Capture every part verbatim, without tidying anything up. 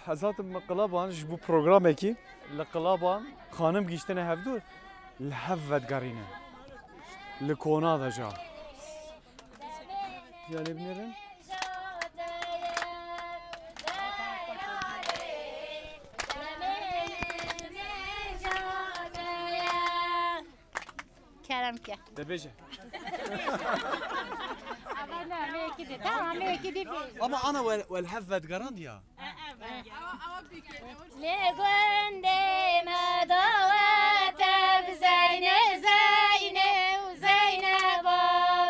Hez hatim Qilaban ji bo programekî. Li Qilaban xanim gihîştine hevdû, li hev vedigerîne. Li kona de ja. Ya lê binêrin. Kerem ke. De bêje. Ama ne, me yekî de, tamam, me yekî de bêje. Ama ana wel, wel hev vedigerandiya. Lê gundê me dawete bi Zeynê, Zeynê û Zeyneba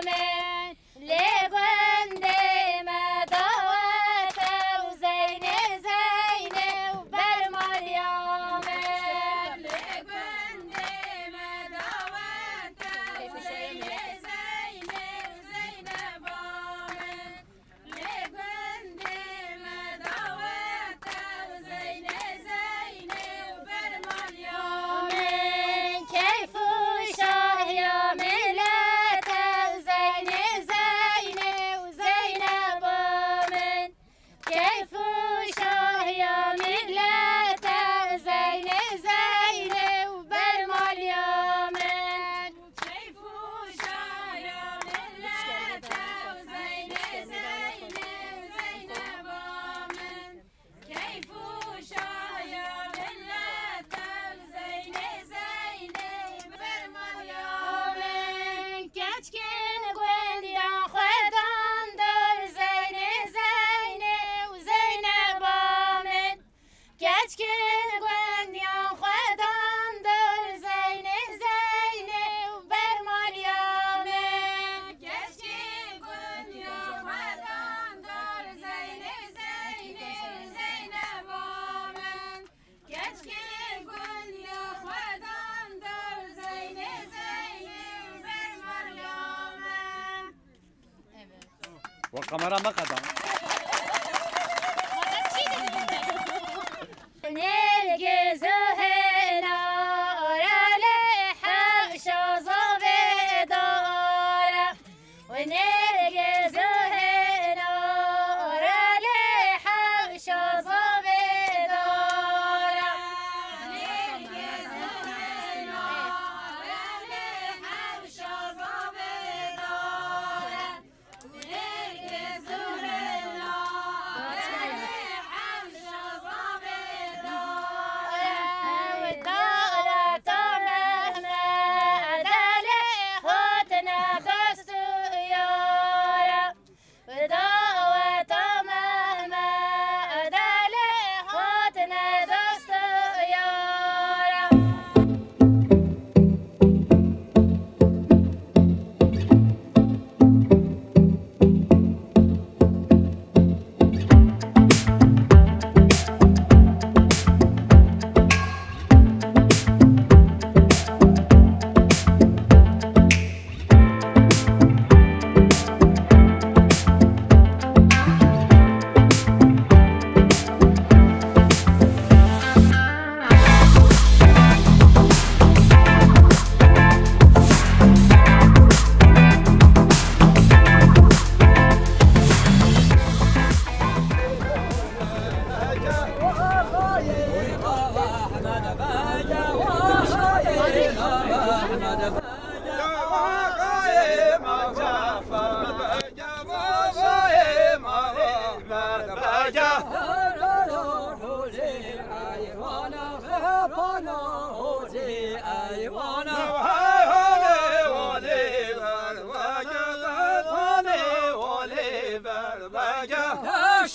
min. Lê gundê me dawete û Zeynê, Zeynê û bermaliya min. Lê gundê me dawete û Zeynê, Zeynê û Zeyneba min. Lê gundê me dawete û Zeynê, Zeynê û bermaliya min. Keyf û şahiya milete û Zeynê, Zeynê û Zeyneba min. Keyf û şahiya milete û Zeynê, Zeynê û bermaliya min. Keyf û şahiya milete û Zeynê, Zeynê û Zeyneba min. Keyf û şahiya milete û Zeynê, Zeynê û bermaliya min. Keçkên gundiyan xwedan dor Zeynê, Zeynê û Zeyneba min. Keçkên gundiyan xwedan dor Zeynê, Zeynê û bermaliya min. Keçkên gundiyan xwedan dor Zeynê, Zeynê û Zeyneba min. Keçkên gundiyan xwedan dor Zeynê, Zeynê û bermaliya min. Wa kamera me qeda. Nêrgiz û hêna ora lê hewşa zavê dara. Nêrgiz û hêna ora lê hewşa zavê dara. Nêrgiz û hêna ora lê hewşa zavê dara.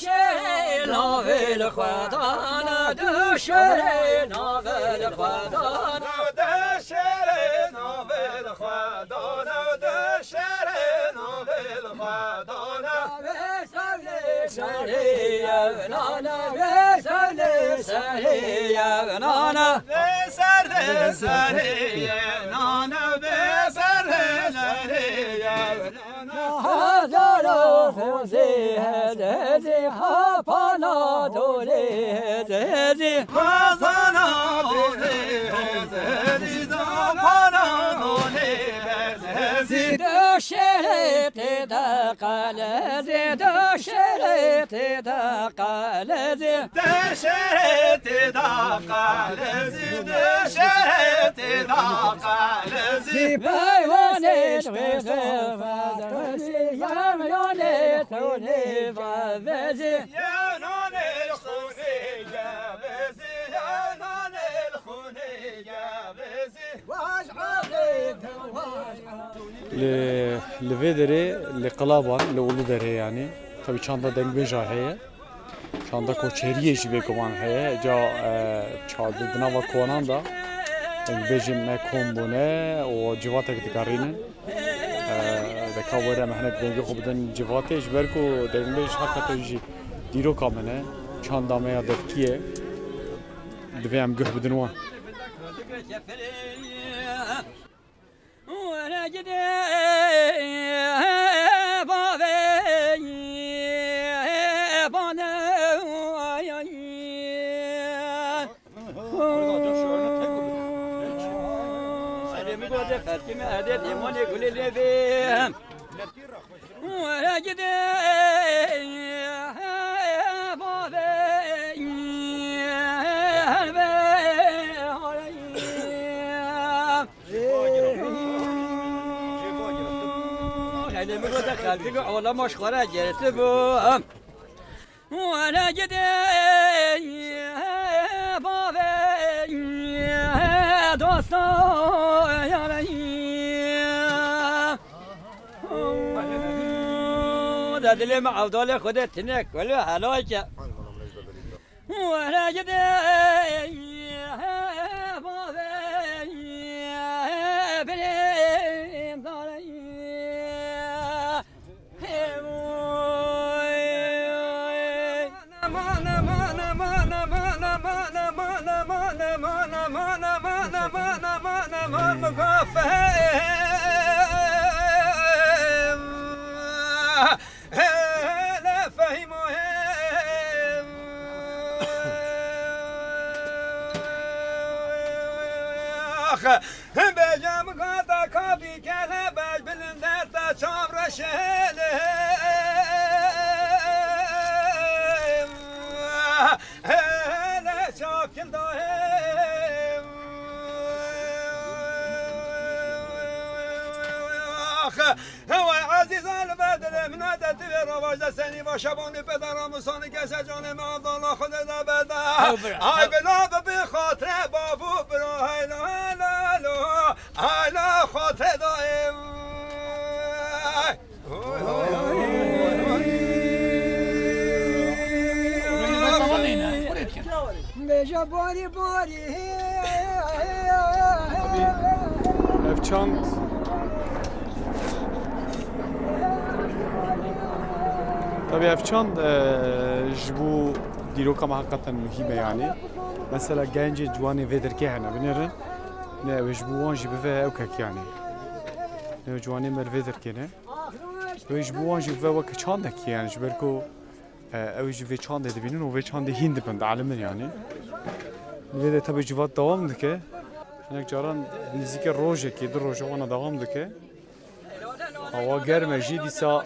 Şêrê navê li xwe dana, du şêrê navê li xwe dana. Şêrê navê li xwe dana, de şêrê navê li xwe dana. Vê serdê serê yev nana, vê serdê serê yev nana. Vê serdê serê yev nana, vê serdê serê yev nana. Hazara xozê hez hezê, hapana dolê hez hezê. Hazara dolê hez hezê, hapana dolê hez hezê. Döşerê tê de Qalezî, du şeretê de qalezî. Du şeretê de qalezî, du şeretê de qalezî. Peyvanê şqêzê vazî, yanonê xûnê vazî. Yanonê xûnê gevêzî, yanonê xûnê gevêzî. Li, li vê derê, li Qilaban, li Uluderê yanî. Tabî çanda dengbêja heye. Çanda koçeriyê jî bêguman heye. Ca, e, çadi di nava konan de dengbêjên me kom bûne û civatek digerînin. E, deka were em hinek dengê xwe bidin civatê, ji ber ku dengbêj heqeten jî dîroka min e. Çanda me ya devkî ye. Divê em guh bidin wan. Xelê min gote xelkê olama ji xwe re girtibû. Were gidê bavê dosta yareyî. De dilê min Evdalê Xwedê tinek wele helake. Were gidê bavê birîndareyî. Bêje min gata kafî kelebek, bilind derta çav reşelê. Hele çav kilda hem. Ax, heway ezîza li ber dilê min, hate tu vê ravaja senî va şebanê pê de ramusani kese canê me Evdala Xwedê de beda. Ew bira. Ay bila bi bi xatre babu bira, hayla, hayla, lo, hayla xatre dayê. Bêje barî barî. Ev çand, tabî ev çand, e, ji bo dîroka me heqeten muhîm e yanî. Mesela gencê ciwanê vê derkê hene, binêrin. Ne, ew ê ji bo wan jî bive ew kek yanî. Ne, ew ciwanê me li vê derkê ne. Wê ji bo wan jî bibe weke çandekî, yani ji ber ku, e, ew jî vê çandê dibînin û vê çandê hîn dibin, dielimin yani. Li vê de tabi civat dewam dike. Hinek caran nîzîke rojekê, du roja wana dewam dike. Hewa germ e jî dîsa.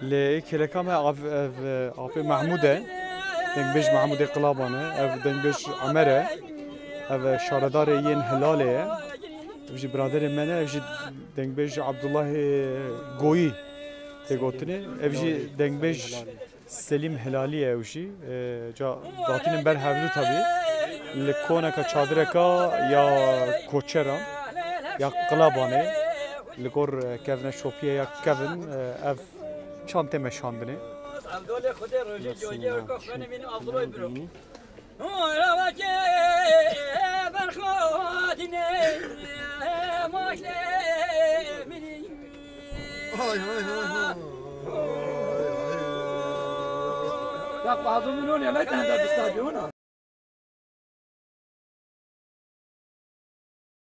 Lê kêleka me av-, ev, e, apê Mehmûd e. Dengbêj Mehmûdê Qilaban e. Ev dengbêj Emer e. Ev, e, şaredarê yên Hilalê ye. Ev jî biraderê me ne, ev jî dengbêj Abdullahê Goyî tê gotinê. Ev jî dengbêj Selîm Hilalî ye ew jî. E, ca datînin ber hevdû tabî. Li koneka çadireka ya koçera, ya Qilabanê. Li gor, e, kevne şopiyê ya kevin, e, ev çantê meşandinê. Evdolê Xwedê rojê coyê weka xwenê mîn Abdullah biro. Ora vake berxodine maşle mini. Hay, hay, hay, hay. Ya, bazı milyon ya, ne kadar bir stadyon ha?